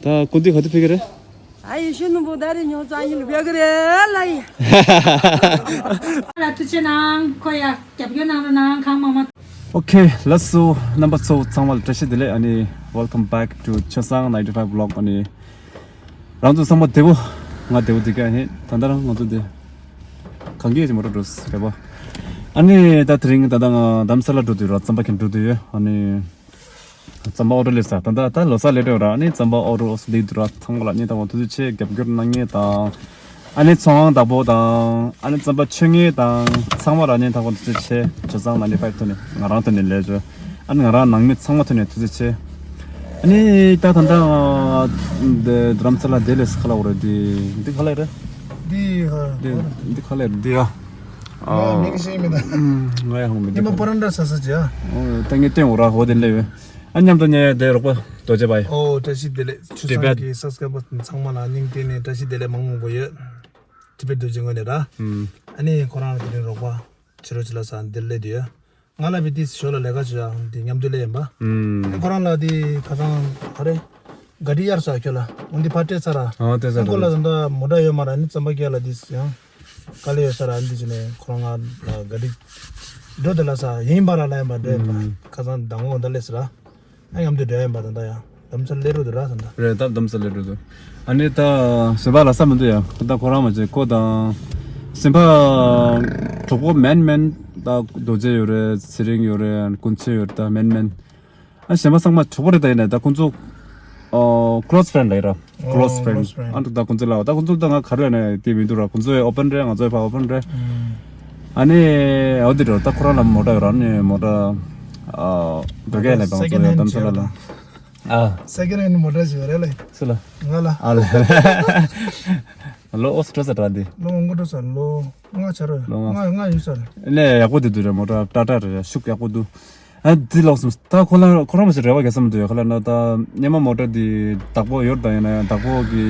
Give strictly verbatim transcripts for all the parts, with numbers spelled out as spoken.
ད་སྐུ་མདུན་ག་དུས་ཕེབས་ཀྱི་རེད། ཨ་ཡེ་ཤེས་ནོར་བུ་ད་རེས་ཉོ་ཚ་ཡིན་ལ་ཕེབས་ཀྱི་རེད་ལ་ཡི། ལ་ཐུགས་ཆེ་གནང་། ཁོ་ཡ་རྒྱབ་སྐྱོར་གནང་རོགས་གནང་། གང་མང་མང་། Okay, let's go. རྣམ་པ་ཚོ་ཚང་མ་ལ་བཀྲ་ཤིས་བདེ་ལེགས། ཨ་ནི་welcome back to ཆོས་བཟང་ninety-five vlog. ཨ་ནི་རང་ཚོ་ཚང་མ་བདེ་པོ། ང་བདེ་པོ་འདུག་ག་ཧེ། ད་ལྟ་རང་ང་ཚོ་འདི་གང་གི་ཡོད་ཀྱི་མོ་ཊ་འགྲོ་ཟེར་བ། ཨ་ནི་ད་དེ་རིང་ད་ལྟ་ང་རྡ་རམ་ས་ལ་འགྲོ་དུས་ར་རྩམ་པ་ཁྱེར་འགྲོ་དུས་ཡོད། ཨ་ནི་རྩམ་པ་ཨོ་ཌར་སླེབས་ས། ད་ལྟ་ད་ལོ་གསར་སླེབས་འགྲོ་ར། ཨ་ནི་རྩམ་པ་ཨོ་ཌར་སླེབས་འདུག་ར། ཚང་མ་ལ་སྙིང་ཐག་པ་ཐུགས་རྗེ་ཆེ། རྒྱབ་སྐྱོར་གནང་མཁན་དང་། ཨ་ནི་ཚོང་ཁང་བདག་པོ་དང་། ཨ་ནི་རྩམ་པ་མཆོད་མཁན་དང་། ཚང་མ་ལ་སྙིང་ཐག་པ་ཐུགས་རྗེ་ཆེ། ཆོས་བཟང་ninety-five ཐོག་ནས། ང་རང་ཐོག་ནས་ལས་བྱོས། ཨ་ནི་ང་རང་ནང་མི་ཚང་མ་ཐོག་ནས་ཐུགས་རྗེ་ཆེ། ཨ་ནི་ད་ད་ལྟ་འདི་རྡ་རམ་ས་ལ་འདི་ལས་ཁ་ལ་འོ་རེད། འདི་འདི་ག་ལ་རེད། འདི་ཧ་འདི་འདི་ག་ལ་རེད། འདི་ཡ། ང་མིང་ཤེས་མི་ད། ང་ཡ་ཧོང་མི་འདི་ཉི་མ་པ་རན་འདྲ་ས་ས་ཅི་ཡ། ད་ངས་སྟོན་འོ་ར་ཧོ་དེ་ལས་ཡོད། ཨ་མཉམ་དུ་ཉལ་ཡ་དེ་རོགས་པ་རྡོ་རྗེ་བ་ཡི། ཨོ་བཀྲ་ཤིས་བདེ་ལེགས། ཆོས་བཟང་གི་སབ་སི་ཀ་རའི་བར་ཚང་མ་ལ་སྙིང་གཏིང་ནས་བཀྲ་ཤིས་བདེ་ལེགས་མང་མང་པོ་ཡོད། ཊི་བེཊ་རྡོ་རྗེ་ངོས་ནས་ར། ཨ་ནི་ཁོ་རང་ལ་དེ་རིང་རོགས་པ་ཕྱི་རོལ་ཅི་ལ་ས་འདིར་སླེབས་དུས་ཡོད། ང་ལ་བི་ཏིས་ཞོ་ལ་ལས་ཀ་བྱོས་ཡ་འདི་མཉམ་དུ་སླེབས་ཡིན་པ། ཨ་ཁོ་རང་ལ་དེ་ཁ་སང་ག་རེ་ག་ཌི་གཡར་ས་ཁྱོད་ལ་འོན་ཏེ་ཕར་སྤྲད་ཚར་ར། ཨ་སྤྲད་ཚར་ཁོ་ལ་ར། ད་ལྟ་མོ་ཊ་ཡོད་མ་ར། ནི་རྩམ་པ་སྐྱེལ་ལ་དེ་ཡང་དཀའ་ལས་ཡོད་ས་ར། འདི་བྱས་ནས་ཁོ་རང་ང་ལ་ག་ཌི་འགྲོ་དེ་ལ་ས་ཡིན་པ་ར་ལ་ཡིན་པ་འདྲ་ཡིན་པ། ཁ་སང་མདང་དགོང་ད་སླེབས་ས་ར། ཨ་མཉམ་དུ་འགྲོ་ཡིན་པ་ད་ལྟ་ཡང་རྡ་རམ་ས་ལ་སླེབས་རོགས་དུ་ར་ད་ལྟ། རེད། ད་རྡ་རམ་ས་ལ་སླེབས་རོགས་དུ། ཨ་ནི་ད་གཞན་པ་ལ་ས་མི་འདུག་ཡ། ད་ཁོ་རང་མ་བྱེད་ཁོ་དང་། གཞན་པ་གྲོགས་པོ་མན་མན་ད་རྡོ་རྗེ་ཡོད་རེད། ཚེ་རིང་ཡོད་རེད། ཀུན་ཚེ་ཡོད་རེད། ད་མན་མན། ཨ་གཞན་པ་ཚང་མ་གྲོགས་པོ་རེད། ད་ཡིན་ན་ད་ཁོང་ཚོ་ཨོ་ཁོ་ལོ་སི་ཕེ་རེན་ཌི་ལ་ཡིན་ར། ཁོ་ལོ་སི་ཕེ་རེན་ཌི། ཨ་འདྲ་ད་ཁོང་ཚོ་ལ་ད་ཁོང་ཚོ་ད་ང་ག་རེ་ལ་ནས་དེ་མི་འདུག་ར། ཁོང་ཚོ་ཨོ་པན་རེད། ང་ཚོ་ཕ་ཨོ་པན་རེད། ཨ་ནི་འོ་དེ་འགྲོ་ད་ཁོ་རང་ལ་མོ་ཊ་ཡོད་ར། ཨ་ནི་མོ་ཊ་ཨ་འགྲོ་གས་ལ་བང་ཚོ་ཡོད་དམ་ཚོ་ལ་ལ། ཨ་སེ་ཀེན་ཧེན་མོ་ཊ་ཞིག་རེད་ལེ། སུ་ལ། ང་ལ། ཨ་ལ། ལོ་ཨོ་སི་ཊོ་ས་ཏྲ་འདི། ལོ་ངོ་ཏོ་ས་ལོ་ལྔ་ཆ་རེད། ལོ་ལྔ། ལྔ་ཡོད་ས་རེད། ལས་ཡག་པོ་དེ་འདུག་རེད། མོ་ཊ་ཏྲ་ཏྲ་རེད། ཤུགས་ཡག་པོ་འདུག་ཨ་འདི་ལོག་སོང་། ད་ཁོ་ལ་ཁོ་རང་མ་ཞིག་རེ་བ་ག་ས་མི་འདུག་ཡ། ཁ་ལ་ན་ད་སྙེ་མ་མོ་ཊ་འདི་བདག་པོ་ཡོད་ད་ཡིན་ན་ཡང་བདག་པོ་གི་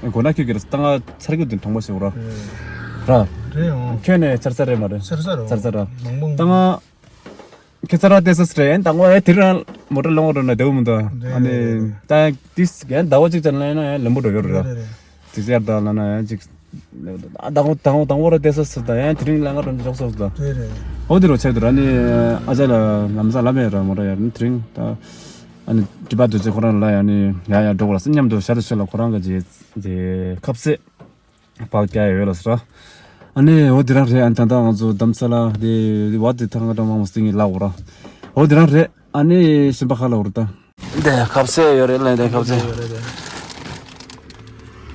མགོ་ན་ཁྱོད་ཀྱི་རེད། ད་ང་ཚར་གི་འདི་གྲོང་པ་ཞིག་ར། ར། རེད་ཨང་། ཁྱོད་ནས་ཚར་ཚར་རེད་མ་རེད། ཚར་ཚར་ར། ཚར་ཚར་ར། མང་པོ། ད་ང་ཁྱེད་ཚ་ར་ཏེ་སི་རེད། ཡན་དང་བ་ཨེ་དེ་རང་མོ་ཊ་ལོང་རོ་ན་དེའུ་མི་འདུག་རེད། ཨ་ནི་རེད། ད་ཏིས་ཡན་ཟླ་བ་གཅིག་ཅན་ལ་ཡིན་ན་ཡན་ལེན་པོ་འགྲོ་ཡོད་རེད། རེད་རེད། ཏིས་ཡར་ད་ལ་ན་ཡན་གཅིག་དང་བོ་དང་བོ་དང་བོ་ར་ཏེ་སི་ད་ཡན་དེ་རིང་ལ་ང་རང་འཇོག་སོ་ད། རེད་རེད། ཨོ་དེ་རོ་ཆེ་དུ་ར་ནི་ཨ་ཅག་ལ་ལམ་ས་ལ་མེད་ར་མོ་ཊ་ཡར་ནི་དེ་རིང་ད་ཨ་ནི་ཏི་པ་དུ་ཅེ་ཁོ་རང་ལ་ཡ་ནི་ཡ་ཡ་འགྲོ་གོ་ར་སི་མཉམ་དུ་ཤར་དུ་ཤར་ལ་ཁོ་རང་ག་ཅེ་ཁབ་སེ། པགས་རྒྱག་ཡོད་ལ་ཟེར། ཨ་ནི་འོ་དེ་རང་རེད། ཨ་ནི་ད་ལྟ་ང་ཚོ་རྡ་རམ་ས་ལ་དེ་བ་དེ་ཐང་ག་དྲང་མང་མོ་སྟེང་གི་ལ་འོ་ར། འོ་དེ་རང་རེད། ཨ་ནི་གཞན་པ་ཁ་ལ་འོ་ར་ད། འདི་ཁབ་སེ་ཡོད་རེད་ལ། འདི་ཁབ་སེ། ཡོད་རེད་དེ།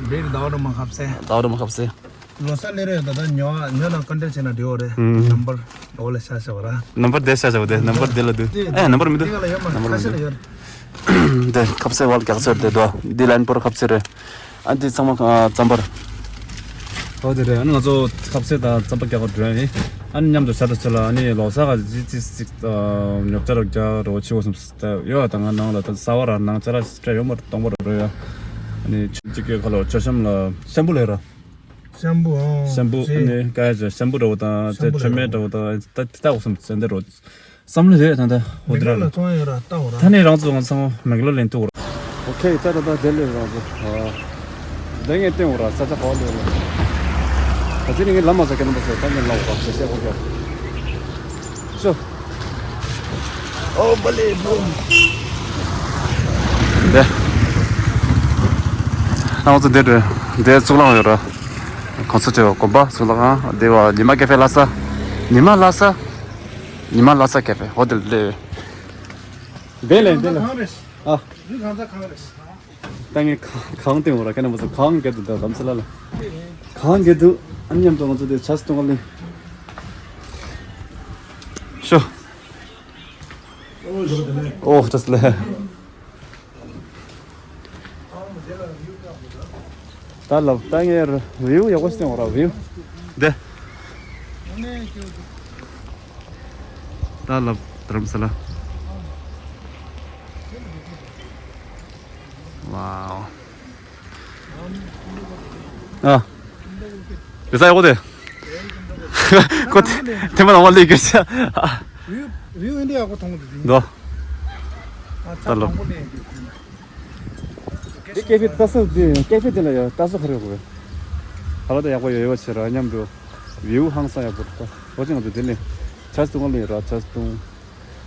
བེར་ཟླ་བ་རུ་མ་ཁབ་སེ། ཟླ་བ་རུ་མ་ཁབ་སེ། ལོ་གསར་སླེབས་རེད། ད་ལྟ་ཉོ་ཉོ་ན་ཀོན་ཊེག་བྱས་ན་འགྲིག་འོ་རེད། ཨུམ། ནམ་བར་འོ་ལ་ཤ་ཤ་བ་ར། ནམ་བར་དེ་ཤ་ཤ་བ་དེ་ནམ་བར་དེ་ལ་འདུག་ཨེ་ནམ་བར་མི་འདུག་དེ་ག་ལ་ཡོད་མ་རེད། ནམ་བར་ཁ་ཤས་ལ་ཡོད་རེད། འདི་ཁབ་སེ་བལ་རྒྱག་ཚར་དེ་དོ། འདི་ལན་པོར་ཁབ་སེ་རེད། ཨ་འདི་ཚང་མ་ཨ་རྩམ་པར། ཨོ་དེ་རེད། ཨ་ནི་ང་ཚོ་ཁབ་སེ་དང་རྩམ་པ་རྒྱག་ག་འགྲོ་ཡིན། ཨ་ནི་མཉམ་དུ་ཤ་ད་ཆ་ལ་ཨ་ནི་ལོ་གསར་ག་ཅི་ཅི་ཅི་ཉོ་ཆ་རོགས་རྒྱག་རོགས་ཆི་བོ་སམ་ཡོད། ད་ང་ནང་ལ་ད་ས་བ་ར་ནང་ཆ་ལ་སྤྲད་ཡོད་མ་རེད། སྟོང་པ་རེད་རེད་ཡ། ཨ་ནི་ཆུ་ཅིག་གི་ཁ་ལོ་ཆོ་ཤམ་ལ་ཤམ་པུ་ལས་ར། ཤམ་པུ་ཨང་། ཤམ་པུ་ཨ་ནི་ཀ་ཡ་ཆ་ཤམ་པུ་འདྲ་བོ་དང་ཤམ་པུ་ཆོ་མེད་འདྲ་བོ་དང་ད་ད་འོ་སམ་ཟན་དེ་རོ། བསམ་བློ་རེད་ད་ལྟ་འོ་དེ་རང་། མེག་ལོ་ལ་ཚོང་ཡོད་ར་ལྟ་འོ་ར། ད་ནི་རང་ཚོ་ང་ཚང་མེག་ལོ་ལེན་ཐུག་ར། ཨོ་ཁེ། ད་ད་ད་དེ་ལས་རང་ཚོ་ཨ་ད་ངས་བསྟན་འོ་ར། ས་ཆ་ག་བ་ལས་ར། ད་ཅི་ནི་ངས་ལམ་མ་ས་ཀྱ་ནམ་པ་ས་ད་ངས་ལ་འོ་ར་ཟེར་ཟེར་འོ་ཀྱ། ཤོ། ཨོ་བ་ལེ་བུམ། དེ། ང་ཚོ་དེ་དེ་གཙུག་ལག་ཡོད་ར། གོང་ས་མཆོག་དགོན་པ་གཙུག་ལག་ཁང་དེ་བ་ཉི་མ་ཀེ་ཧྥེ་ལྷ་ས། ཉི་མ་ལྷ་ས། ཉི་མ་ལྷ་ས་ཀེ་ཧྥེ་ཧོ་ཏེལ་ལེ། དེ་ལེ་དེ་ལེ། གང་རེད། ཨ། འདི་གང་ཚ་གང་རེད། ད་ངས་གང་གང་སྟེང་འོ་ར་ཁ་ན་མ་སོ་གང་གེ་དུ་ད་ལམ་སེ་ལ་ལ། གང་གེ་དུ་ཨ་མཉམ་དུ་ང་ཚོ་དེ་ཆ་སི་ཏོང་ལེ། ཤོ། ཨོ་ཏྲས་ལེ། ད་ལབ་ད་ངས་བིའུ་ཡག་པོ་ཞིག་བསྟན་འོ་ར་བིའུ། འདི། ད་ལབ་དྷ་རམ་ས་ལ། ཝའོ། ཨ། རེ་ས་ཡག་པོ་དེ། ཁོ་དེ་དེ་མ་ནང་བ་ལས་གི་ཤ། བིའུ་བིའུ་ཨིན་ཌི་ཡག་པོ་མཐོང་གི་འདུག་འདོ། ཨ་ད་ལོ། ཚ་དང་པོ་ལས་གི། འདི་ཀེ་ཧྥེ་ལྟ་ས་འདི་ཀེ་ཧྥེ་འདི་ལ་ཡ་ལྟ་ས་ག་རེ་ཡོད་གི། ཧ་ལ་ད་ཡག་པོ་ཡོད་ཡོད་བྱེད་ར་མཉམ་དུ། བིའུ་ཧང་སང་ཡག་པོ་འདུག་ད། འོ་ཅི་ང་ཚོ་འདི་ནས་ཇ་བཏུང་ལ་ཡོད་ར་ཇ་བཏུང་།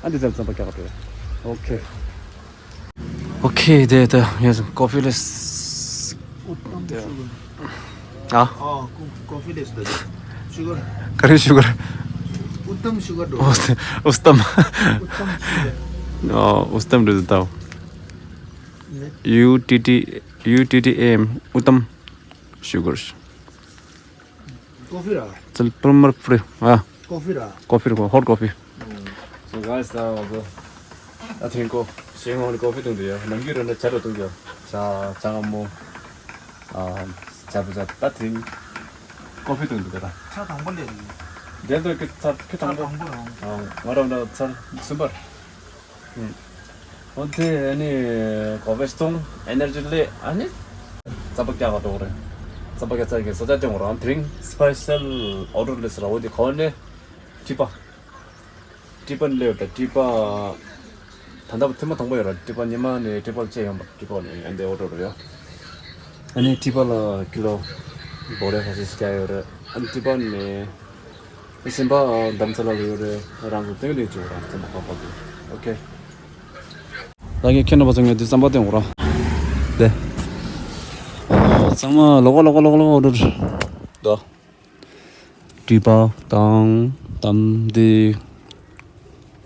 ཨ་འདི་ཚར་རྩམ་པ་རྒྱག་ག་འགྲོ་ཡ། ཨོ་ཁེ། ཨོ་ཁེ་དེ་ད་ངས་ཀོ་ཕི་ལེས། ཨ། ཨ་ཀོ་ཀོ་ཕི་ལེས་ད། ཤུ་གར། ག་རེ་ཤུ་གར། ཨུ་ཏམ་ཤུ་གར་འགྲོ། ཨུ་ཏམ། ཨུ་ཏམ་ཤུ་གར། ཨ་ཨུ་ཏམ་རེད་ད། ཡུ་ཏི་ཏི་ཡུ་ཏི་ཏི་ཨེམ་ཨུ་ཏམ་ཤུ་གར། ཀོ་ཕི་ར། ཙལ་པུར་མར་པུར། ཨ། ཀོ་ཕི་ར། ཀོ་ཕི་ར། ཧོཊ་ཀོ་ཕི། So guys, ད་ང་ཚོ་ད་དེ་རིང་ཀོ་ཞེ་ངོ་ནས་ཀོ་ཕི་བཏུང་འདུག་ཡ། ནམ་རྒྱུན་རེ་ན་ཇ་འདྲ་བཏུང་གི་ཡ། ཇ་ཇ་སྔ་མོ། ཨ། ཇ་བུ་ཇ། ད་དེ་རིང་ཀོ་ཕི་བཏུང་འདུག་ད། ཇ་དང་པོ་ལས་རེད། དེ་ཚོ་གི་ཚར་ཁེ་དང་པོ། ཇ་དང་པོ་རང་། ཨ། ང་རང་ད་ཚར་གསུམ་པ། ཨུམ། འོ་དེ་ཨ་ནི་ཀོ་ཕི་བཏུང་ཨེ་ནར་ཇི་སླེབས། ཨ་ནི་རྩམ་པ་རྒྱག་ག་འགྲོ་གི་རེད། རྩམ་པ་རྒྱག་ཚར་གི་ས་ཆ་སྟོན་གོ་རང་དེ་རིང་སི་པེ་ཤལ་ཨོ་ཌར་སླེབས་ཟེར་ར། འོ་དེ་ག་བ་ནས་ཀྲི་པ། ཀྲི་པ་ནས་སླེབས་ད། ཀྲི་པ་ད་ལྟ་ཐེངས་མ་དང་པོ་ཡོད་ར། ཀྲི་པ་ཉི་མ་ནས་ཀྲི་པ་ལ་ཅིག་ཡོང་པ། ཀྲི་པ་ནས་ཨ་འདི་ཨོ་ཌར་ཡོད། ཨ་ནི་ཀྲི་པ་ལ་ཀི་ལོ་བོ་རེ་ཁ་ཤས་ཤིག་རྒྱག་ཡོད་རེད། ཨ་ནི་ཀྲི་པ་ནས། ཨེ་སེམས་པ་དམ་ཚ་ལ་ལུས་རེད། རང་ཚོ་སྟེང་ལས་བྱུང་ར་རྩམ་པ་ཁ་པར་དུ། ཨོ་ཁེ། ད་ངས་ཁྱེད་རྣམ་པ་ཚོ་ངས་འདི་རྩམ་པ་སྟེང་འོ་ར། དེ། ཚང་མ་ལོག་ལོག་ལོག་ལོག་འོ་ར། ད། ཀྲི་པ་དང་དམ་འདི།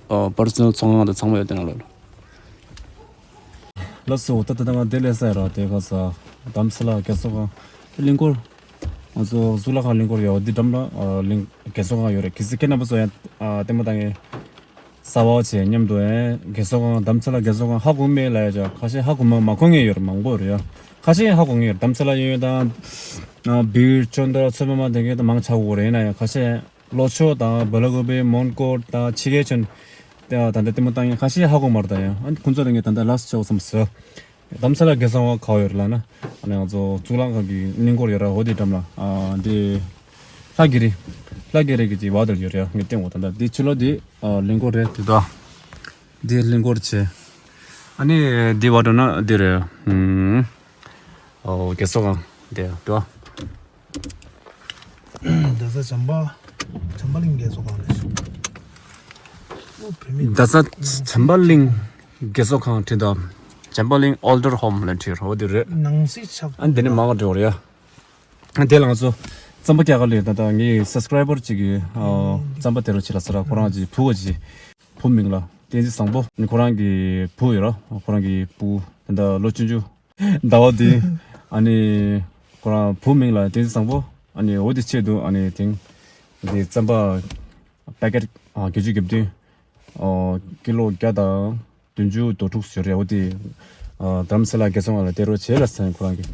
ཨ་པར་སོ་ནལ་ཚོང་ཁང་དང་ཚང་མ་ཡོད་དེ་ནང་ལོགས། ལགས་སོ། ད་ད་ང་དེ་ལས་ས་ཡ་ར་དེ་ག་ས་དམ་ཚ་ལ་རྒས་གསོ་ཁང་གླིང་སྐོར། ང་ཚོ་གཙུག་ལག་ཁང་གླིང་སྐོར་ཡོད། འདི་འགྲམ་ལ་ཨ་གླིང་རྒས་གསོ་ཁང་ཡོད་རེད། གལ་སྲིད་ཁྱེད་རྣམ་པ་ཚོ་ཡང་ཨ་ལྟད་མོ་ལྟ་མཁན་གསར་པ་བྱས་མཉམ་དུ་ཡང་རྒས་གསོ་ཁང་དམ་ཚ་ལ་རྒས་གསོ་ཁང་ཧ་གོ་མེད་ལབ་ཡ་ཅག་ཁ་ཤས་ཧ་གོ་མ་མ་གོ་མཁན་ཡོད་རེད། མང་པོ་ཡོད་རེད་ཡ། ཁ་ཤས་ཧ་གོ་མཁན་ཡོད་རེད། དམ་ཚ་ལ་ཡོད་ཡོད་དང་ཨ་བིར་ཅོན་ཏ་ཚོད་མ་མ་དེ་གས་དང་མང་ཆགས་ཡོད་རེད། ཡིན་ན་ཡང་ཁ་ཤས་ལྷོ་ཕྱོགས་དང་སྦེལ་ཀོབ་མོན་གྷོ་དང་ཕྱི་རྒྱལ་ཁྱོན་ད་ལྟ་ལྟད་མོ་ལྟ་མཁན་ཁ་ཤས་ཧ་གོ་མ་རེད་ད། ཡང་ཨ་ཁོང་ཚོ་ལ་ངས་ད་ལྟ་ལགས་སོ་བྱས་བསམ་སོང་། དམ་ཚ་ལ་རྒས་གསོ་ཁང་ག་པར་ཡོད་རེད་ལབ་ན། ཨ་ནི་ང་ཚོ་གཙུག་ལག་ཁང་གི་གླིང་སྐོར་ཡོད་ར། འོ་དེ་འགྲམ་ལ་ཨ་འདི་ལྷ་གི་རི། ལྷ་གི་རི་གི་ཅིག་བར་དུ་ཡོད་རེད་ཡ། ངས་སྟོན་གོ། ད་ལྟ་འདི་ཕྱི་ལོགས་འདི་ཨ་གླིང་སྐོར་རེད། དེ་ད་འདི་གླིང་སྐོར་བྱས། ཨ་ནི་འདི་བར་དུ་ན་འདི་རེད། ཨུམ། ཨོ་རྒས་གསོ་ཁང་འདི་འདུག་ཨ། རྡ་ས་བྱམས་པ། བྱམས་པ་གླིང་རྒས་གསོ་ཁང་རེད། ཨོ་བུད་མེད། རྡ་ས་བྱམས་པ་གླིང་རྒས་གསོ་ཁང་བྲིས་འདུག་བྱམས་པ་གླིང་ཨོལ་ཌར་ཧོམ་ལབ་བྲིས་རོ། འོ་དེ་རེད། ནང་གསེས་ཆགས། ཨ་འདི་ནས་མང་བ་འགྲོ་རེད་ཡ། དེ་ལ་ང་ཚོ་རྩམ་པ་རྒྱག་ག་ལས། ད་ལྟ་ངའི་སབ་སི་ཀ་རའི་བར་ཅིག་གིས་ཨ་རྩམ་པ་དེ་རུ་བྱེད་ལ་ཟེར་ར། ཁོ་རང་གི་བུ་ག་ཅིག་བུ་མིང་ལ་བསྟན་འཛིན་བཟང་པོ། ཁོ་རང་གི་བུ་ཡོད་ར། ཁོ་རང་གི་བུ་ད་ལྟ་ལོ་ཆུང་ཆུང་ཟླ་བ་འདི། ཨ་ནི་ཁོ་རང་བུ་མིང་ལ་བསྟན་འཛིན་བཟང་པོ། ཨ་ནི་འོ་དེ་ཆེད་དུ་ཨ་ནི་དེང་འདི་རྩམ་པ་པེ་ཀེ་ཊི་ཨ་བརྒྱད་ཅུ་གྱ་བདུན་ཨ་ཀི་ལོ་བརྒྱ་དང་བདུན་ཅུ་དོན་དྲུག་ཡོད་རེད། འོ་དེ་ཨ་རྡ་རམ་ས་ལ་རྒས་གསོ་ཁང་ལ་སྟེར་རོགས་བྱས་ལབ་ཟེར་ཁོ་རང་གིས།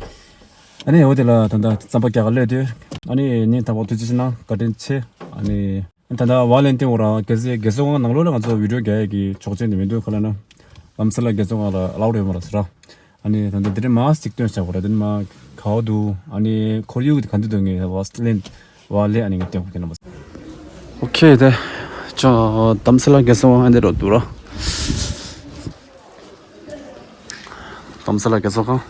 ཨ་ནི་འོ་དེ་ལ་ད་ལྟ་རྩམ་པ་རྒྱག་ག་སླེབས་དུས། ཨ་ནི་ཉིན་དང་པོ་ཐུགས་རྗེ་ཆེ་གནང་། བཀའ་དྲིན་ཆེ། ཨ་ནི་ད་ལྟ་བ་ལན་སྟེང་འོ་ར། གལ་སྲིད་རྒས་གསོ་ཁང་ནང་ལོགས་ལ་ང་ཚོ་བི་ཌིའོ་རྒྱག་ཡས་ཀྱི་ཆོག་མཆན་དེ་མི་འདུག་ག་ལབ་ན། རྡ་རམ་ས་ལ་རྒས་གསོ་ཁང་ལ་ཨ་ལའུ་ཌི་ཡོད་མ་རེད་ཟེར་ར། ཨ་ནི་ད་ལྟ་དེ་རིང་མར་ཅིག་སྟོན་བྱ་བ་ར། དེ་ནི་མ་ག་བ་འདུག་ཨ་ནི་ཁོར་ཡུག་དེ་ག་འདྲ་འདུག་ངས་བ་ལན་བ་ལན་ཨ་ནི་ངས་སྟོན་གོ་གི་ན་མ། ཨོ་ཁེ། དེ་ཅོ་རྡ་རམ་ས་ལ་རྒས་གསོ་ཁང་ཨ་འདི་འགྲོ་འདུག་ར། རྡ་རམ་ས་ལ་རྒས་གསོ་ཁང་།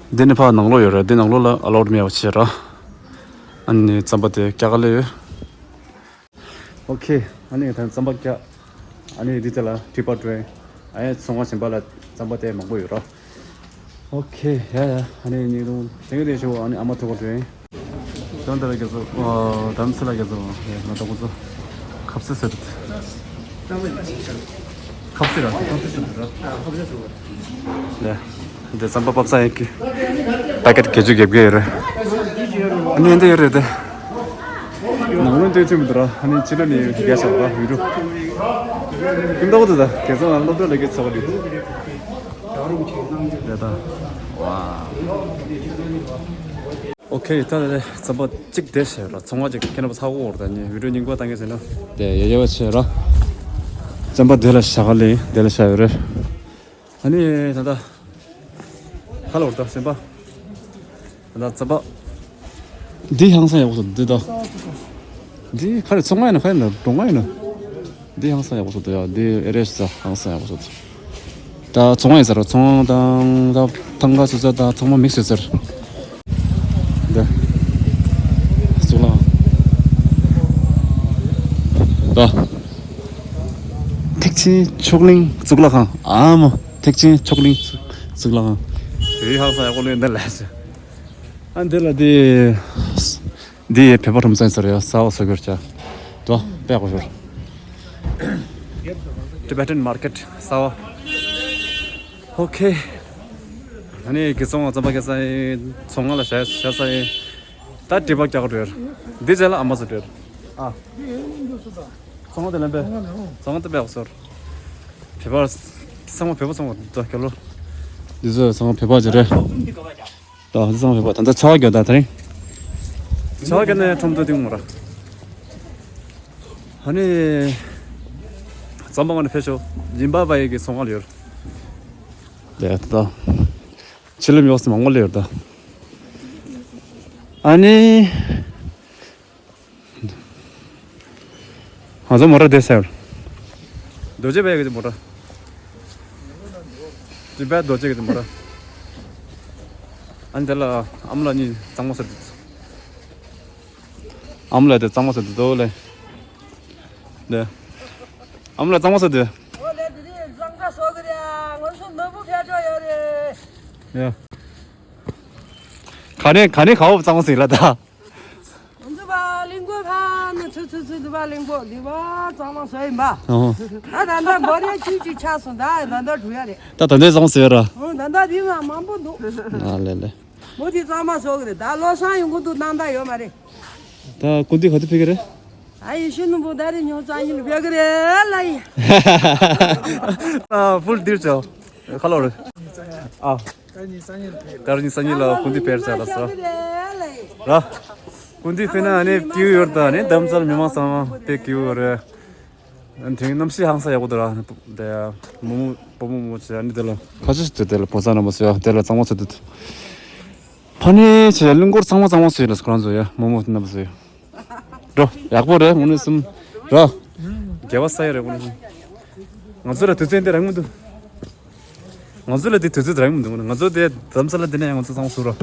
འདི་ནི་ཕར་ནང་ལོགས་ཡོད་རེད། འདི་ནང་ལོགས་ལ་ཨ་ལའུ་ཌི་མེད་པ་བྱས་ར། ཨ་ནི་རྩམ་པ་དེ་རྒྱག་ག་སླེབས་ཡོད། ཨོ་ཁེ། ཨ་ནི་ད་རྩམ་པ་རྒྱག་ཨ་ནི་འདི་དེ་ལ་ཊི་པ་སྤྲོད། ཨ་ཡ་ཚོང་ཁང་གཞན་པ་ལ་རྩམ་པ་དེ་མང་པོ་ཡོད་ར། ཨོ་ཁེ། ཡ་ཡ། ཨ་ནི་ཉིན་རུང་དེང་གི་དེ་ཞུ། ཨ་ནི་ཨ་མ་ཐུག་ག་འགྲོ་ཡིན། དོན་དེ་ལ་རྒྱ་མཚོ། ཨ་རྡ་རམ་ས་ལ་རྒྱ་མཚོ། ཡ་ང་ད་ཁོ་ཚོ་ཁབ་སེ་ཟེར། ཁབ་སེ་ར། ཁབ་སེ་ཟེར་ར། ལེ། འདི་རྩམ་པ་ཕབ་ས་ཡིན་གི། པེ་ཀེ་ཊི་བརྒྱད་ཅུ་གྱ་བརྒྱད་ཡོད་རེད། ཨ་ནི་འདི་ཡོད་རེད་དེ། ནང་ལོགས་འདི་ཆེན་པོ་འདུག་ར། ཨ་ནི་ཕྱི་ལོགས་ནས་རྒྱ་ཞབས་པ་ཡོད་རུ། ཀུན་ཏོག་ཏུ་ད་རྒྱ་མཚོ་ནང་སློབ་གྲྭ་ལ་གི་ཚོགས་རེད། འདི་ད། ཝའོ། ཨོ་ཁེ། ད་ལྟ་རྩམ་པ་གཅིག་དེ་བྱས་ར། ཚོང་བ་གཅིག་ཁྱེད་རྣམ་པ་ཚ་བོ་འོར་ད་ནི་བི་ཌིའོ་རྙིང་པ་བཏང་གི་ཟེར་ན། དེ་ཡ་ཡ་བ་བྱས་ར། རྩམ་པ་དེ་ལ་བཞག་ག་ལེ། དེ་ལ་བཞག་ཡོད་རེད། ཨ་ནི་ད་ལྟ་ཧ་ལ་འོར་ད་སེམས་པ། ད་ལྟ་རྩམ་པ་འདི་ཧང་སང་ཡག་པོ་སོང་འདི་ད། འདི་ག་རེ་ཚོང་ཁང་ཡིན་ན་ག་རེ་ཡིན་ན་གྲོང་ཁང་ཡིན་ན། འདི་ཧང་སང་ཡག་པོ་སོང་འདུག་ཡ། འདི་ཨེ་རེ་ས་ཧང་སང་ཡག་པོ་སོང་འདུག་ད་ཚོང་ཡིན་ཟེར། ཚོང་དང་ད་ཐང་ག་སུ་ཚ་ད་ཚང་མ་མིག་སུ་ཟེར། འདི་གཙུག་ལག་ད་ཐེག་ཆེན་མཆོག་གླིང་གཙུག་ལག་ཁང་། ཨ་མ་ཐེག་ཆེན་མཆོག་གླིང་གཙུག་ལག་ཁང་། དེ་ཧང་སང་ཡག་པོ་ལོས་འདི་ལས་ཟེར། ཨ་འདི་ལ་དེ། འདི་བོད་པ་ཁྲོམ་ཚན་ཟེར་ཡ་གསར་པ་བཟོ་གི་ཡོད་ཀྱང་། དོ་དཔེ་ཡག་པོ་ཤོར། Tibetan Market གསར་པ། ཨོ་ཁེ། ཨ་ནི་གི་ཚོང་བ་ཚོང་པ་གི་ས་ཡི་ཚོང་ང་ལ་བྱ་བྱ་ས་ཡི། ད་དྲི་བ་རྒྱག་འགྲོ་ཡོད། འདི་རྗེས་ལ་ཨ་མ་བཟོ་འགྲོ་ཡོད། ཨ། ཚོང་བ་དེ་ལེན་པས། ཚོང་བ་དེ་དཔེ་ཡག་པོ་ཤོར། བོད་པ། ཚང་མ་བོད་པ་ཚོང་བ་དོ་ཁེ་ལོ། འདི་ཚོ་ཚང་མ་བོད་པ་ཅིག་རེད། ད་འདི་ཚང་མ་བོད་པ། ད་ལྟ་ཆར་པ་རྒྱག་ད་དེ་རིང་། ཆར་པ་རྒྱག་ནས་ཁྲོམ་ཐོག་སྟེང་མོ་ར། ཨ་ནི། ཙམ་པ་ངོ་ནས་ཕེབས་ཤོག་ཇིམ་བྷ་བྷེ་གི་ཚོང་ཁང་ལ་ཡོད། དེ་ད། ཕྱི་ལམ་ཡོག་སི་མང་པོ་ལ་ཡོད་ད། ཨ་ནི། ང་ཚོ་མོ་ཊ་དེ་སེལ། རྡོ་རྗེ་བྷེ་གི་མོ་ཊ། ཇིམ་བྷ་བྷེ་རྡོ་རྗེ་གི་མོ་ཊ། ཨ་ནི་དེ་ལ་ཨ་མ་ལགས་གཉིས་གཙང་མ་ཟེར་དུས། ཨ་མ་ལགས་དེ་གཙང་མ་ཟེར་དུས་དོ་ལེ། དེ། ཨ་མ་ལགས་གཙང་མ་ཟེར་དུས། འོ་ལེ་དེ་རིང་གཙང་སྦྲ་བཟོ་གི་རེད། ང་ཚོ་ནོར་བུ་ཕེབས་འགྲོ་ཡོད་རེད། ཡ། ག་ནས་ག་ནས་ག་བབ་གཙང་མ་ཟེར་ལ་ད། ང་ཚོ་བ་གླིང་སྐོར་ཕ་ནས་ཚུར་ཚུར་ཚུར་དུ་བ་གླིང་སྐོར་འདི་བ་གཙང་མ་བཟོ་ཡིན་པ། ཨོ། ད་ད་ལྟ་མགོ་རིལ་ཆུ་ཅིག་ཆགས་སོང་། ད་ད་ལྟ་འགྲོ་ཡ་རེད། ད་ད་ལྟའི་གཙང་མ་ཟེར་ར། ཨོ་ད་ལྟ་འདི་ང་མང་པོ་འདུག་ཨ་ལེ་ལེ། མོ་དེ་གཙང་མ་བཟོ་གི་རེད། ད་བློ་བཟང་ཡོང་གི་འདུག་སྣང་དག་ཡོད་མ་རེད། ད་སྐུ་མདུན་ག་དུས་ཕེབས་ཀྱི་རེད། ཨ་ཡེ་ཤེས་ནོར་བུ་ད་རེས་ཉོ་གཙང་ཉིན་ཕེབས་ཀྱི་རེད་ལ་ཡིན། ཨ་ཕུལ་འདིར་ཆོག་ཁ་ལོ་རེད། ཨ། ད་རིང་སང་ཉིན་ལ་སྐུ་མདུན་ཕེབས་ཚར་ལ་སོ། ར། སྐུ་མདུན་ཕེབས་ན་ཨ་ནི་སྐྱིད་ཡོད་ད། ཨ་ནི་རྡ་རམ་ས་ལ་མི་མང་ཚང་མ་དཔེ་སྐྱིད་ཡོད་རེད། དེ་རིང་གནམ་གཤིས་ཧང་སང་ཡག་པོ་འདུག་ར། དེ་མོ་མོ་བུ་མོ་མོ་ཆེ་ཨ་ནི་དེ་ལ་ཁ་ཆེ་ཞིག་དེ་ལ་བོ་ས་ན་མོ་ཟེར་ཡ་དེ་ལ་གཙང་མ་ཟེར་དུས། ཕ་ནི་ཆེ་གླིང་སྐོར་ཚང་མ་གཙང་མ་ཟེར་ལ་ཁོ་རང་ཚོ་ཡ་མོ་མོ་རྣམ་པ་ཟེར་ཡ། འགྲོ་ཡག་པོ་རེད་དངོས་གནས་སུམ། ར། རྒྱལ་བ་ས་ཡ་རེད་དངོས་གནས་སུམ། ང་ཚོ་ལ་དུས་ཚོད་འདི་རག་མི་འདུག་ང་ཚོ་ལ་དེ་དུས་ཚོད་རག་མི་འདུག་ང་ཚོ་དེ་རྡ་རམ་ས་ལ་དེ་ནས་ང་ཚོ་གཙང་མ་ཟེར་ར།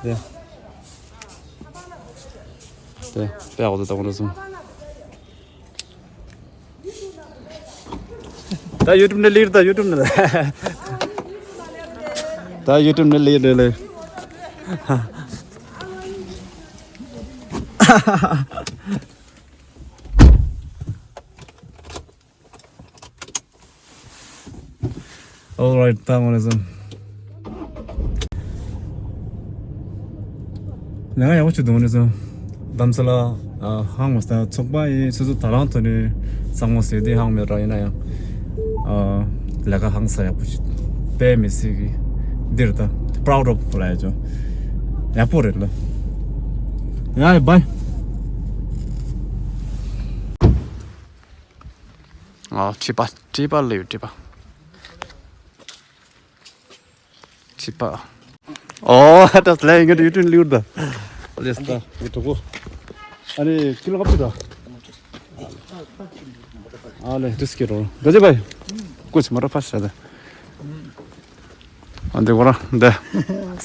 དེ། དེ་དཔེ་ཡག་པོ་འདུག་ད་དངོས་གནས་སུམ། ད་ཡུ་ཊུབ་ནས་ལིར་ད་ཡུ་ཊུབ་ནས། ད་ཡུ་ཊུབ་ནས་ལིར་ལིར་ལིར། Alright ད་དངོས་གནས་སུམ། ང་ཡག་པོ་བྱུང་འདུག་དངོས་གནས་སུམ། རྡ་རམ་ས་ལ་ཨ་ཧང་མ་སྟ་ཚོགས་པ་ཡིན་སོ་སོ་ད་རང་ཐོག་ནས་གཙང་མ་ཟེར་དེ་ཧང་མེད་ར། ཡིན་ན་ཡང་ཨ་ལས་ཀ་ཧང་སང་ཡག་པོ་ཞིག་དཔེ་མི་སྲིད་གི་འདིར་ད་proud of ལ་ཡ་ཅོ་ཡག་པོ་རེད་ལ། ཡ་ཡ་bye། ཨ་ཁྲི་པ་ཁྲི་པ་ལེའུ་ཁྲི་པ། ཁྲི་པ། ཨོ་ད་ལས་ངན་ཡུ་ཊུབ་ལིའུ་ད། ལེས་ད་ཡུ་ཊུབ་གོ། ཨ་ནི་ཀི་ལོ་ཁ་པི་ད། ཨ་ལེ་དུས་ཀྱི་རོ་འདི་ཅི་བའི། ཀུ་ཆི་མ་ར་ཕ་ཤ་ད། ཨ་འདི་གོ་ར་འདི།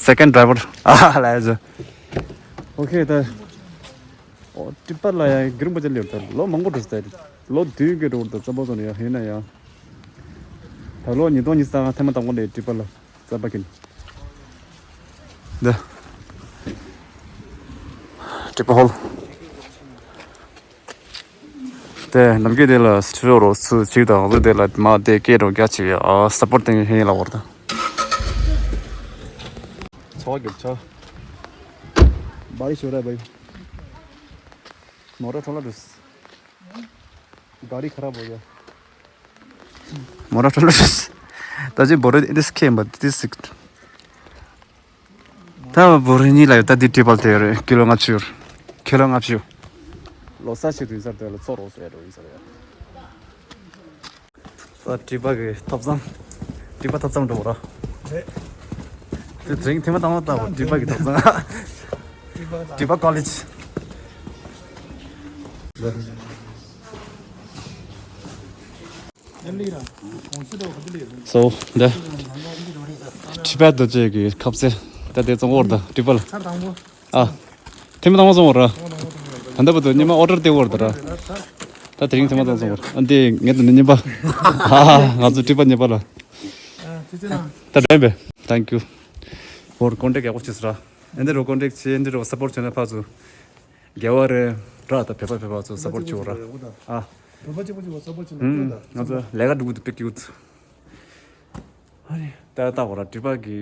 Second driver ཨ་ལེ་ཟེ། ཨོ་ཁེ་ད། ཨོ་ཏི་པ་ལ་ཡ་གི་རིམ་པ་ཅན་ལེར་ད་ལོ་མང་པོ་འགྲོ་ས་ལོ་བདུན་གྱི་འགྲོ་བར་དུ་རྩ་བ་ཚོ་ནས་ཡ་ཡིན་ན་ཡང་། ད་ལོ་ཉིས་སྟོང་ཉི་ཤུ་རྩ་ལྔ་ཐེངས་མ་དང་པོ་ལས་ཏི་པ་ལ་རྩ་བ་གིན། འདི། ཏི་པ་ཧོལ། དེ་ནམ་རྒྱུན་དེ་ལ་སྤྲོ་རོགས་སུ་གཅིག་དང་ལུས་དེ་ལ་མ་དེ་སྐད་རོགས་རྒྱ་ཆེ་བའི་ཨ་སཔོར་ཏིང་ཧེ་ལ་བར་དང་། ཚོགས་རྒྱབ་ཆ། བ་རི་ཤོ་ར་བའི། མོ་ར་ཁྲོ་ལ་འདུས། ག་རི་ཁ་ར་བོ་ཡ། མོ་ར་ཁྲོ་ལ་འདུས། ད་ཅི་བོ་རི་འདི་སི་ཁེམ་བ་འདི་སི། ད་བོ་རི་གཉིས་ལ་ཡོད་ད་འདི་ཏི་པལ་དེ་རེད་ཀི་ལོ་ལྔ་བཅུ། ཁེ་ལོ་ལྔ་བཅུ། ལོ་ས་ཞིག་ཏུ་ཡིན་ས་རེད་ལོ་ཚོ་རོགས་སུ་ཡ་འགྲོ་ཡིན་ས་རེད། ད་ཏི་པ་གི་ཐབ་ཚང་། ཏི་པ་ཐབ་ཚང་འགྲོ་བ་ར། རེད། དེ་དྲིན་ཐེངས་མ་དང་པོ་ལྟ་བུ་ཏི་པ་གི་ཐབ་ཚང་། ཏི་པ་ཀོ་ལེཇ། So, འདི་ཁྲི་པ་རྡོ་རྗེ་གི་ཁ་ཟས་ད་དེ་བཙོང་བར་ད་ཁྲི་པ་ལ། ཨ། ཐེངས་མ་དང་པོ་བཙོང་བར། ད་ལྟ་བར་དུ་སྔོན་མ་ཨོ་ཌར་སྟེར་བར་ད་ར། ད་དེ་རིང་ཐེངས་མ་དང་པོ་བཙོང་བར། ཨ་འདི་ངེད་དང་ནི་གཉིས་པ། ཧ་ཧ། ང་ཚོ་ཁྲི་པ་གཉིས་པ་ལ། ད་དྲན་པས། Thank you for contact ཡག་པོ་བྱས་སོང་ར། ཨ་འདི་རུ་ཀོན་ཊེག་བྱེད། ཨ་འདི་རུ་སཔོར་ཊི་བྱས་ན་ཕར་ཚུར། རྒྱལ་བ་རེད་ར། ད་བོད་པ་བོད་པ་ཚོ་སཔོར་ཊི་བྱེད་ར། ཨ། བོད་པ་གཅིག་པོ་གཅིག་པོ་སཔོར་ཊི་བྱེད་ན་ཨུམ། འགྲིག་ང་ཚོ་ལས་ཀ་འགྲོ་གི་འདུག་པེ་ཀིའུ་ཊི། ཨ་ནི་ད་ལྟ་བར་དྲི་བ་གི།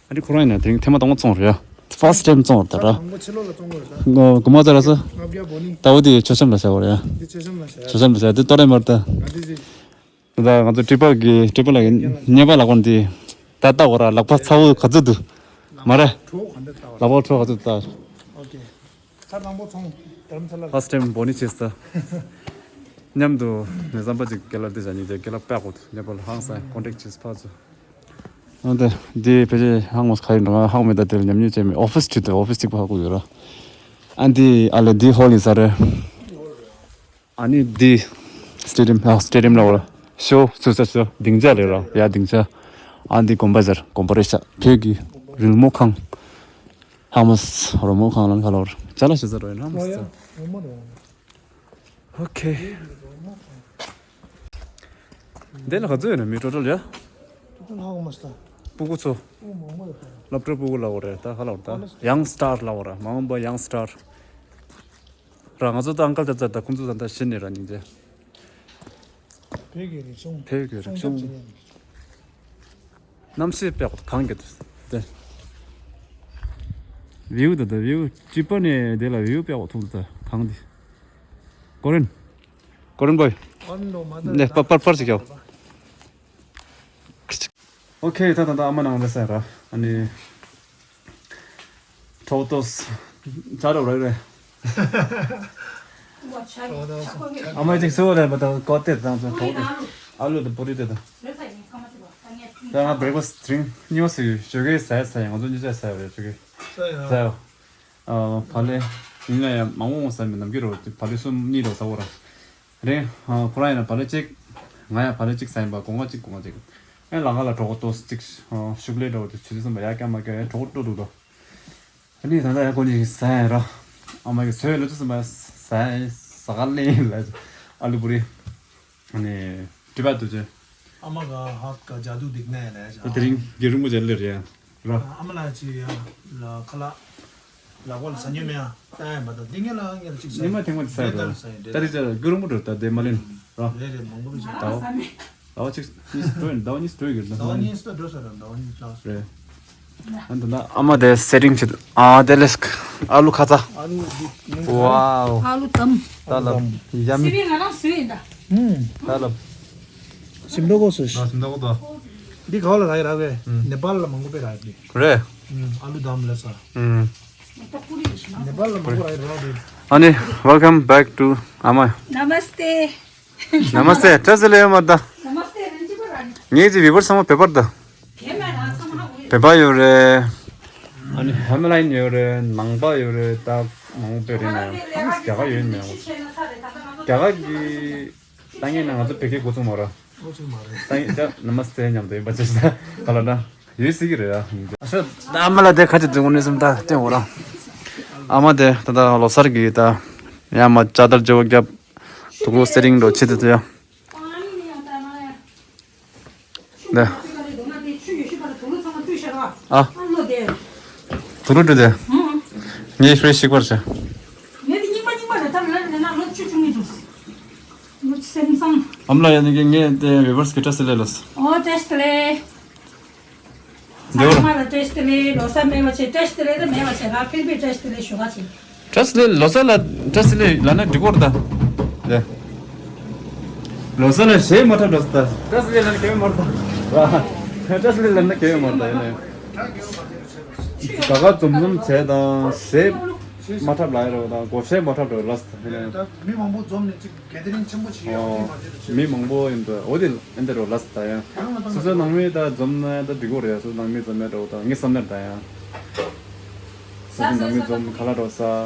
ཨ་ནི་ཁོ་རང་ཡིན་ན་དེ་རིང་ཐེངས་མ་དང་པོ་བཙོང་རེད་ཡ། First time བཙོང་རེད་ད་ར། དང་པོ་ཕྱི་ལོགས་ལ་བཙོང་གི་རེད་ད། ང་གོ་མ་ཚ་ར་ས། ལྔ་བརྒྱ་བོ་ནི། ད་འོ་དེ་མཆོད་བཤམས་ལ་བྱ་བ་རེད་ཡ། འདི་མཆོད་བཤམས་ལ་བྱ་ཡ། མཆོད་བཤམས་ལ་བྱ་ཡ་དེ་ཏོ་རེ་མར་ད། ང་འདི་ཅི། ད་ང་ཚོ་ཊི་པ་གི་ཊི་པ་ལ་གཉེར་པ་ལ་གོ་འདི། ད་ལྟ་བར་ལག་པ་ཚ་བོ་ག་ཚོད་འདུག་མ་རེད། གྲོགས་ག་འདྲ་ལྟ་བ། ལག་པ་ཁྲོ་ག་ཚོད་ལྟ། ཨོ་ཀེ། ཚར་དང་པོ་ཚོང་དྷ་རམ་ས་ལ། First time བོ་ནི་བྱས་ས། མཉམ་དུ་ནས་བསམ་པ་ཅིག་སྐད་ལ་འདི་བྱ་ཉིན་རྒྱ་སྐད་ལ་དཔེ་གོ་ཉེ་པར་ཧང་སང་ཀོན་ཊེག་བྱས་ཕར་ཚུར། ཨ་འདི་འདི་ཕལ་ཆེར་ཧང་མོ་ཁ་ཡིན་འགྲོ་ང་ཧང་མེད་ད། དེ་ལ་ཉམས་མྱོང་བྱས་མེད། ཨོ་ཕིས་ཁྲིད་དེ་ཨོ་ཕིས་གཅིག་པ་ཧ་གོ་ཡོད་ར། ཨ་འདི་ཨ་ལེ་འདི་ཧོལ་ཡིན་ས་རེད། ཨ་ནི་འདི་སི་ཊེ་ཌི་ཡམ། ཨ་སི་ཊེ་ཌི་ཡམ་ལ་བར་ཤོ་སུ་ས་ཤོ་སྡིངས་ཆ་རེད་ར། ཡ་སྡིངས་ཆ། ཨ་འདི་དགོན་པ་ཟེར་དགོན་པ་རེད་ཤག་བོད་ཀྱི་རོལ་མོ་ཁང་། ཧ་མ་སི་རོལ་མོ་ཁང་ལ་ཁ་ལོར་ཅ་ལག་ཞིག་ཟེར་རོ་ཡིན་ཧ་མ་སི་ཨོ་ཡ་ཟེར། རོལ་མོ་རེད། ཨོ་ཁེ། འདི་ལ་ག་ཚོད་ཡོད་ན་མི་ཊོ་ཊལ་ཡ། ཊོ་ཊལ་ཧ་གོ་མ་སོང་། སྤུ་གུ་ཚོ། སློབ་གྲྭ་སྤུ་གུ་ལ་འོ་རེད་ད་ཧ་ལ་འོ་ད། ཡང་སི་ཊར་ལ་འོ་ར་མ་འོངས་པ་ཡང་སི་ཊར། ར་ང་ཚོ་ད་ཨང་ཀལ་ད་ཙར་ད་ཁོང་ཚོ་ད་ད་ཤི་ནི་ར་ཉིན་རྗེ། བོད་ཀྱི་རིག་གཞུང་། བོད་ཀྱི་རིག་གཞུང་སྲུང་སྐྱོབ་བྱེད་མཁན། གནམ་གཤིས་དཔེ་གང་གི་དེ། བིའུ་ད་ད་བིའུ་ཅི་པ་ནས་དེ་ལ་བིའུ་དཔེ་ཐུག་ད་གང་དེ། ཀོ་རིན། ཀོ་རིན་བོའི། ཀོ་རིན་ལོ་མ་ད་ནས་པར་པར་པར་ཞིག་ཡོད། ཨོ་ཁེ། ད་ད་ད་ཨ་མ་ནང་ལ་ཟེར་ར། ཨ་ནི་གྲོགས་ཏོས་ཇ་རོ་རེ་རེ། ཨ་མ་ཅིག་སུ་རེ་བ་ད་ཀོ་ཏེ་དང་ཚོ་གྲོགས་ཏོས་ཨ་ལུ་དང་པུ་རི་དེ་དང་། ད་ང་བྷི་རེག་ཕ་སི་ཊི་དེ་རིང་གཉིས་པ་སུ་ཞོགས་ཀས་ཟ་ཡ་ཟ་ཡ་ང་ཚོ་གཉིས་ཆ་ཟ་ཡ་རེད་ཞོགས་ཀས་ཟ་ཡ། ཨ་བག་ལེབ་ཡིན་ན་ཡང་མང་པོ་ཟ་མི་ནམ་རྒྱུན་རོ་བག་ལེབ་གསུམ་གཉིས་རོ་ཟ་བོ་ར། རེད། ཨ་ཁོ་རང་ཡང་བག་ལེབ་གཅིག་ང་ཡང་བག་ལེབ་གཅིག་ཟ་ཡིན་པ་སྒོ་ང་གཅིག་སྒོ་ང་གཅིག་ཨེ་ལ་ང་ལ་གྲོགས་པོ་ཏོག་ཙམ་གཅིག་ཨ་ཤུགས་ལས་འདྲ་བོ་དེ་ཆུ་ཚོད་གསུམ་པ་ཡར་བཀྱག་མར་བཀྱག་ཡང་གྲོགས་པོ་སྤྲོ་འདུག་དོ། ཨ་ནི་ད་ལྟ་ཡང་ཁོ་གཉིས་ཟ་ཡིན་ར། ཨ་མ་གི་ཟོས་ལ་ཆུ་ཚོད་གསུམ་པ་ཟ་ཡིན་ཟ་ག་ལེན་ལ་ཨ་ལུ་བུ་རི། ཨ་ནི་དྲི་བ་དུ་ཆེ། अम्मा का हाथ का जादू दिखना है ना। ད་དེ་རིང་རྒྱུ་རིང་པོ་ཅན་ལེར་ཡ་ར། ཨ་མ་ལ་ཅི་ཡ་ལ་ཁ་ལག་ལག་པ་ལ་ཟ་ཉོ་མེད་ཨ། ད་ཡ་མ་ད་འདི་ངེད་ལ་ངེད་ལ་ཅིག་ཟ་ཉི་མ་ཐེངས་མ་ཅིག་ཟ་ཡ་འདྲ་ད་རི་ཅ་རྒྱུ་རིང་པོ་འགྲོ་ད་དེ་མ་ལེན་ར། རེད་རེད་མང་པོ་རེད་ཅ། ད་བ་ད་བ་ཅིག་གཉིས་སུ་འགྲོ་ཡིན་ད་བ་གཉིས་སུ་འགྲོ་ཡི་གི་ད་ད་བ་གཉིས་སུ་འགྲོ་ས་ར་ད་བ་གཉིས་ལགས་སུ་རེད། ཨ་འདི་ན་ཨ་མ་དེ་སེ་ཊིང་བྱེད། ཨ་དེ་ལས་ཨ་ལུ་ཁ་ཚ། ཨ་ལུ་འདི་ནི། ཝའོ། ཨ་ལུ་དམ། ད་ལབ་ཡ་མི། སི་པི་ང་རང་སུ་ཡིན་ད། ཧུམ། ད་ལབ། སིམ་འགྲོ་གོ་སུ། ང་སིམ་འགྲོ་གོ་ད། འདི་ག་བ་ལ་རག་ཡི་རག་གི་ཧུམ། ནེ་པཱལ་ལ་མང་པོ་དཔེ་རག་གི་རེད། ཧུམ། ཨ་ལུ་དམ་ལ་ས། ཧུམ། ནེ་པཱལ་ལ་མང་པོ་རག་ཡི་རག་གི་ཨ་ནི། Welcome back to ཨ་མ། Namaste. Namaste. བཀྲ་ཤིས་བདེ་ལེགས་མ་ད། Namaste. ངེད་ཀྱི་བི་བར་ཚང་མ་བོད་པར་ད། བོད་པ་ཡོད་རེད། ཨ་ནི་ཧེམ་ལ་ཡིན་ཡོད་རེད། ནང་པ་ཡོད་རེད། ད་མང་པོ་རེད་ན་ཡང་རྒྱ་གར་ཡོད་མེད་ཡང་། རྒྱ་གར་གྱི་ད་ངས་ན་ང་ཚོ་བོད་སྐད་གོ་ཚུགས་མ་རེད། གོ་ཚུགས་མ་རེད། ད་ངས་ཅག་ནམ་མ་སེ་མཉམ་དུ་ཡིན་པ་ཅི་ཞིག་ད་ག་ལ་ན་ཡོད་སྲིད་ཀྱི་རེད་ཨ། ཨ་ཤ་ད་ཨ་མ་ལ་དེ་ཁ་ཅིག་དུས་ངོ་ནས་སེམས་ད་བསྟན་འོ་ར། ཨ་མ་དེ་ད་ད་ལོ་གསར་གྱི་ད་ཡང་མ་ཅ་དར་ཇོ་བོ་རྒྱབ། དུག་ལོག་སེ་རིང་འགྲོ་ཆེད་དུ་ཡ། ད། ཨ། དུག་ལོག་འགྲོ་དེ། ངས་ཧྲེ་ཤིག་པར་བྱ། ཨམ་ལ་ཡ་ནི་ངས་དེ་བེ་བར་སི་ཀི་ཏྲ་སི་ལེ་ལོས། ཨོ་ཏྲེ་སི་ལེ། འདི་བར། ཚང་མ་ལ་བཀྲ་ཤིས་བདེ་ལེགས། ལོ་གསར་མེད་པ་བྱས། བཀྲ་ཤིས་བདེ་ལེགས་དང་མེད་པ་བྱས་ལ་ཕེབས་པའི་བཀྲ་ཤིས་བདེ་ལེགས་ཞུ་ག་བྱས། བཀྲ་ཤིས་བདེ་ལེགས། ལོ་གསར་ལ་བཀྲ་ཤིས་བདེ་ལེགས་ལབ་ན་འགྲིག་གོ་རེད་ད། ལེ། ལོ་གསར་ལ་གཞས་མ་འཁྲབ་འགྲོ་ས་ད། བཀྲ་ཤིས་བདེ་ལེགས་ལབ་ན་དགེ་བའི་མ་རེད་ད། བཀྲ་ཤིས་བདེ་ལེགས་ལབ་ན་དགེ་བའི་མ་རེད་ད་ཡིན་ནའི། ག་ག་འཛོམས་འཛོམས་བྱས་དང་གཞས་མ་འཁྲབ་ལབ་ཡ་རེད་བ་ད། སྒོར་གཞས་མ་འཁྲབ་འགྲོ་ལབ་ས་ད་ཡིན་ནའི། ད་མི་མང་པོ་འཛོམས་ནས་ཅིག་གེ་དེ་རིང་ཆེན་པོ་ཅིག་ཡོད་ཨོ། མི་མང་པོ་ཡིན་འདུག་འོ་དེ་ཨེ་འདྲ་རོ་ལབ་ད་ཡང་། སོ་སོའི་ནང་མི་ད་འཛོམས་ན་ད་འགྲིག་གོ་རེད། སོ་སོའི་ནང་མི་འཛོམས་ན་འདྲ་བོ་ད་ངའི་བསམ་ནར་ད་ཡང་། སོ་སོའི་ནང་མི་འཛོམས་ག་ལ་འགྲོ་ས་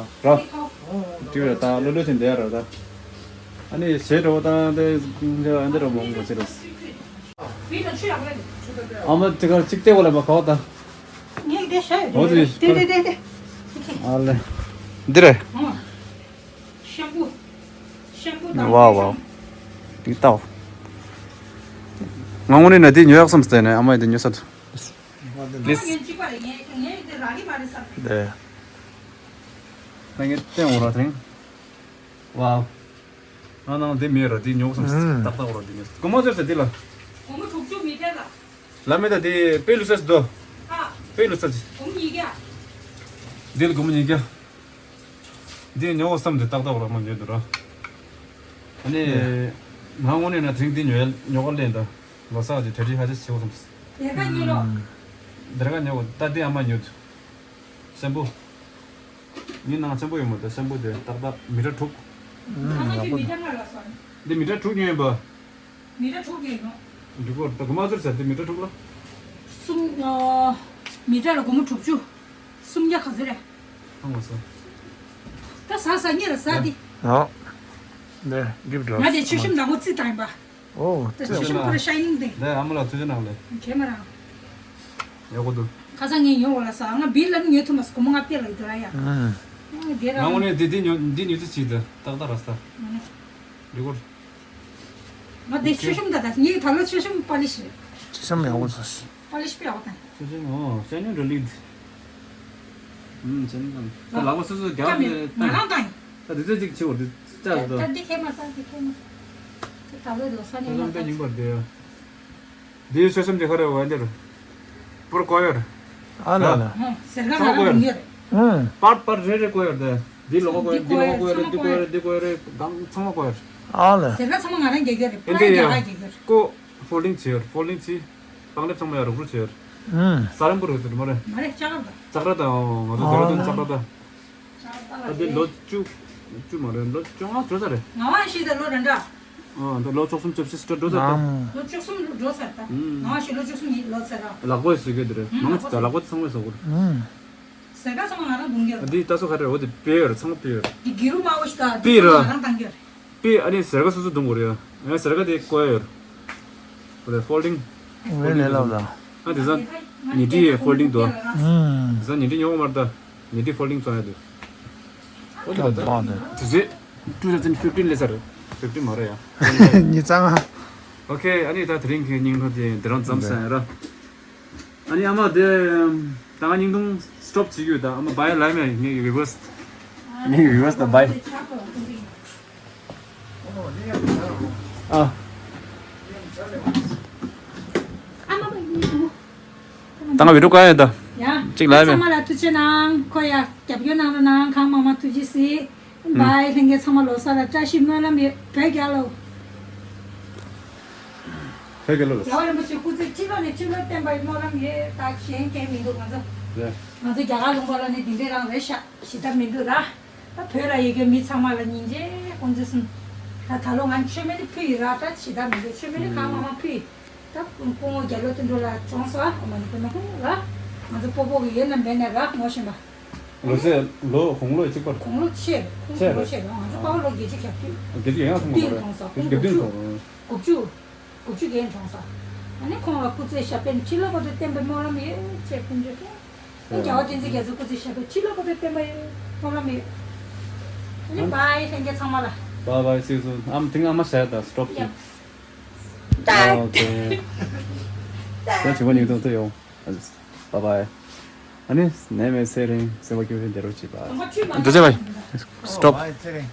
ར། འགྲིག་རེད་ད་ལོ་ལོ་ཆེན་བསྡད་ཡ་ར་ད། ཨ་ནི་ཞེ་དྲག་དང་དེ་འདི་ར་མོང་མ་ཟེར་རོ། ཨ་མ་དེ་གར་གཅིག་བལྟས་པ་ལ་མ་ཁ་བ་དང་། ངས་དེ་ཤ་ཡོད་འོ་དེ་དེ་དེ་དེ་དེ། ཨ་ལེ། འདི་རེད། ཤམ་པུ། ཤམ་པུ་དང་། ཝའོ་ཝའོ། འདི་ལྟ་བ། ང་དངོས་གནས་ན་དེ་ཉོ་ཡག་བསམ་སྟེ་ནས་ཨ་མ་ཡི་དེ་ཉོ་ས། ཨ་མ་ངས་གཅིག་པ་རེད། ངས་ངས་དེ་རག་གི་མ་རེད་བསམ། དེ། ད་ངས་བསྟན་འོ་ར་དེ་རིང་། ཝའོ། ང་ནང་དེ་མེད་ར་དེ་ཉོ་བསམ། ཨུམ། ཏག་ཏག་འོ་ར་དེ་ཉོ། སྒོར་མོ་ཟེར་ས་དེ་ལ། སྒོར་མོ་དྲུག་ཅུ་མི་སྤྲད་ལ། ལ་མེད་ད་དེ་དཔེ་ལུས་ས་ཞིག་དོ། ཨ། དཔེ་ལུས་ས་ཞིག་སྒོར་མོ་ཉིས་བརྒྱ། དེ་ལ་སྒོར་མོ་ཉིས་བརྒྱ། འདི་ཉོ་བསམ་དེ་ཏག་ཏག་ར་མ་ཉོས་འདུག་ར། ཨ་ནི། ང་དངོས་གནས་ན་དེ་རིང་འདི་ཉོ་ཉོ་ག་ལེན་ད། ལོ་གསར་གྱི་གྲ་སྒྲིག་ཧ་ཅང་བྱེད་དགོས་བསམ། སྡེར་ཁ་གཉིས་ལོ། སྡེར་ཁ་ཉོ་དགོས་ད་འདི་ཨ་མ་ཉོས་འདུག་ཤམ་པུ། ངའི་ནང་ཆེན་པོ་ཡོད་མ་རེད། ཤམ་པུ་དེ་ཏག་ཏག་མི་ཊར་དྲུག་ཁ་སང་ཁྱོད་མི་ཊར་ལྔ་ལ་སོང་། འདི་མི་ཊར་དྲུག་ཉོས་ཡིན་པ། མི་ཊར་དྲུག་ཉོས་ཡིན་ནོ། འདི་སྐོར་ད་གོ་མ་ཚོར་ཟེར་དེ་མི་ཊར་དྲུག་ལ། གསུམ། ཨ། མི་ཊར་ལ་སྒོར་མོ་དྲུག་ཅུ། སུམ་བརྒྱ་ག་ཚོད་རེད། ཧང་བ་སོ། ད་ཟ་ཟ་གཉིས་ལ་ཟ་འདི། ཨོ། ནས་གིབ་ཌི་ང་དེ་ཆུ་ཤུམ་ནག་པོ་རྩི་བཏང་ཡིན་པ། ཨོ། ད་ཆུ་ཤུམ་པུ་ར་ཤའི་ནིང་དེ། ལས་ཨ་མ་ལ་ཐུགས་རྗེ་གནང་ལས། གས་མ་རང་། ཡག་པོ་འདུག་ཁ་སང་ངས་ཉོ་བ་ལ་ཟ་ང་བིལ་ལ་ནི་ཉོ་ཐུབ་མ་སོང་། སྒོར་མོ་ལྔ་བརྒྱ་ལ་ཡོད་དོ་ར་ཡ། ཨང་། ཨང་། དེ་ར། ང་དངོས་གནས་འདི་འདི་ཉོ་འདི་ཉོ་ཚེ་ཅིག་དེ་ཏག་ཏག་ར་ས། ཨང་། འདི་སྐོར། ང་དེ་ཆུ་ཤུམ་ད་ད་ངས་ད་ལོ་ཆུ་ཤུམ་པ་ལི་ཤི། ཆུ་ཤུམ་ཡག་པོ་ཟ་ཤི། པ་ལི་ཤི་པ་ཡག་པོ་དང་། ཆུ་ཤུམ་ཨོ་ཤ་ཉུང་འགྲོ་ལིད། ཨུམ་ཆ་ནི་ཀམ། ད་ལག་པ་སོ་སོ་རྒྱག་ཀམ་ནས་ང་རང་དང་། ད་དེ་ཚོ་ཅིག་ཆེ་བོ་དེ་ལྕགས་དོ། ད་འདི་ཁེ་མ་ས་འདི་ཁེ་མ། ད་ད་ལོ་ལོ་ས་ནས་ལོ་ལོ་ད་ཉིན་པར་དེ། དེའི་ཆོད་སེམས་དེ་ཁ་རེ་བ་འདིར། པུར་བཀོ་ཡོད། ཨ་ལ་ལ། ཟེར་ག་ང་རང་དུང་ཡོད། ཨུམ། པར་པར་རེ་རེ་བཀོ་ཡོད་དེ། འདི་ལོག་བཀོ་ཡོད། འདི་ལོག་བཀོ་ཡོད། འདི་བཀོ་ཡོད། འདི་བཀོ་ཡོད། གང་ཚང་མ་བཀོ་ཡོད། ཨ་ལ། ཟེར་ག་ཚང་མ་ང་རང་རྒྱག་གི་རེད། པུ་ར་རྒྱག་ག་རྒྱག་གི་རེད། ཀོ་ཕོལ་ཌིང་བྱེད་ཡོད། ཕོལ་ཌིང་བྱེད། པང་ལེབ་ཚང་མ་ཡར་རུབ་རུབ་བྱས། ཨུམ། ས་རམ་པོ་རེད་ཟེར་མ་རེད། མ་རེད་ལྕགས་ར་དང་། ལྕགས་ར་དང་ང་ཚོ་དེ་ར་དང་ལྕགས་ར་དང་། ལྕགས་ར་དང་། ཨ་དེ་ལོ་བཅུ་བཅུ་མ་རེད། ལོ་བཅོ་ལྔ་འགྲོ་ས་རེད། ང་བ་ཤི་ད་ལོ་རེ་འདྲ། ཨ་ད་ལོ་བཅུ་གསུམ་བཅུ་བཞི་ཞིག་འགྲོ་ས་རེད། ལོ་བཅུ་གསུམ་འགྲོ་ས་རེད་ད། ཨུམ། ང་བ་ཤི་ལོ་བཅུ་གསུམ་ཡིན་ལོ་ས་རེད། ལག་པ་ཟེར་གི་དེ་རེད། ཨུམ། མང་ཆེ་ད་ལག་པ་ཚང་མས་ཟ་གི་རེད། ཨུམ། ཟེར་ག་ཚང་མ་ང་རང་དུང་རྒྱུ་རེད། འདི་ལྟ་སོ་ཁ་རེད། འོ་དེ་པེ་ཡོད་རེད། ཚང་མ་པེ་ཡོད་རེད། འདི་གི་རུ་མ་འོ་ཞིག་ད་པེ་ར། ང་རང་དང་རྒྱུ་རེད། པེ་ཨ་ནི་ཟེར་ག་སོ་སོ་བརྡུང་དགོས་རེད་ཡ། ཡང་ཟེར་ག་དེ་བཀོལ་ཡོད་རེད། འོ་དེ་ཕོལ་ཌིང་། ངའི་ལས་སླ་པོ་དང་། ཨ་དེ་ཟ། ཉི་ཁྲི་ཡི་ཕོལ་ཌིང་དོ། ཨུམ། དེ་ཟ་ཉི་ཁྲི་ཉོ་གི་མ་རེད་ད། ཉི་ཁྲི་ཕོལ་ཌིང་བཙོང་ཡ་དེ། འོ་དེ་ད། དེ་ཟེ། two thousand fifteen ལས་ས་རེད། ཕིབ་ཊིན་མ་རེད་ཡ། ཉི་ཚང་ཨ། ཨོ་ཁེ་ཨ་ནི་ད་དེ་རིང་གི་སྙིང་ཐོ་དེ་འདི་རང་མཚམས་བསྲེ་ཡ་ར། ཨ་ནི་ཨ་མ་དེ་ད་ང་སྙིང་ཐུང་སི་ཊོབ་བྱེད་རྒྱུ་ད། ཨ་མ་བའི་ལབ་མེད། ངས་རི་ཝར་སི། ངས་རི་ཝར་སི་ད་བའི། ཨ། ད་ང་བི་ཌིའོ་ག་ཡོད་ད། ཡ། གཅིག་ལབ་མེད། ཚང་མ་ལ་ཐུགས་རྗེ་གནང་། ཁོ་ཡ་རྒྱབ་སྐྱོར་གནང་རོགས་གནང་། གང་མང་མང་ཐུགས་རྗེ་གཟིགས། བའི་ལྷན་རྒྱས་ཚང་མ་ལོ་གསར་ལ་བཀྲ་ཤིས་སྨོན་ལམ་ཡོད། བོད་རྒྱལ་ལོ། བོད་རྒྱལ་ལོ། རྒྱལ་བ་རིན་པོ་ཆེ་སྐུ་ཚེ་ཁྲི་ལོ་ནས་ཁྲི་ལོ་བརྟན་པའི་སྨོན་ལམ་ཡོད། ད་གཞན་གང་མི་འདུག་ང་ཚོ། ལགས། ང་ཚོ་རྒྱ་གར་ལུང་པ་ལ་ནི་འདི་འདྲའི་རང་རེད་ཤག་ཞེ་དྲག་མི་འདུག་ར། ད་བོད་ལ་ཡོད་མཁན་མི་ཚང་མ་ལ་སྙིང་རྗེ་དགོངས་ཚུལ་གསུམ། ད་ད་ལོ་ང་མཆོད་མེ་ནི་ཕུལ་ཡོད་ར། ད་ཇི་ལྟར་མི་འདུག་མཆོད་མེ་ནི་གང་མང་མང་ཕུལ་ཡོད། ད་སྐུ་ངོ་རྒྱལ་ལོ་དོན་གྲུབ་ལགས་གྲོངས་སོང་། ཨ་མ་ནི་དཔེ་མ་ཧུང་ར། ང་ཚོ་སྤོ་སྤོ་གི་ཡོད་ན་མེད་ན་ར་ངོ་ཤེས་པ། ལོ་ཚད་ལོ་དགུང་ལོ་གཅིག་པར། དགུང་ལོ་ཆེ་རེད། ཁོང་ཆེ་དགུང་ལོ་རེད། ཆེ་རེད། ང་ཚོ་ཨ། པ་ཕ་ལོ་བརྒྱད་ཅུ་གྱ་བདུན། བརྒྱད་ཅུ་གྱ་ལྔ་ཐོན་པ་རེད། གྲོངས་སོང་། ཁོང་གྱ་བདུན་དགུ་བཅུ་གྲོངས། དགུ་བཅུ། དགུ་བཅུ་གྱ་གྲོངས་སོང་། ཨ་ནི་ཁོང་ལ་སྐུ་ཚེ་ཞབས་པད་ཁྲི་ལོ་བར་དུ་བརྟན་པའི་སྨོན་ལམ་ཡོད་ཅེས་ཀུན་སྤྱོད། ཨ་ནི་རྒྱལ་བ་བསྟན་འཛིན་རྒྱ་མཚོ་སྐུ་ཚེ་ཞབས་པད་ཁྲི་ལོ་བར་དུ་བརྟན་པའི་སྨོན་ལམ་ཡོད། ཨ་ནི་བའི་ལྷན་རྒྱས་ཚང་མ་ལ། Bye bye, see you soon. I'm thinking I must say that. Stop. Yep. Okay. ད་བྱིས་པ་ཉིས་སྟོང་ཐུག་ཡོང་། Bye bye. ཨ་ནི་ནད་མེད་ཚེ་རིང་། སེམས་པ་སྐྱིད་པོ་བདེ་རོགས་བྱེད་པ། འདུག་ཅེ་བའི། Stop. Bye ཚེ་རིང་།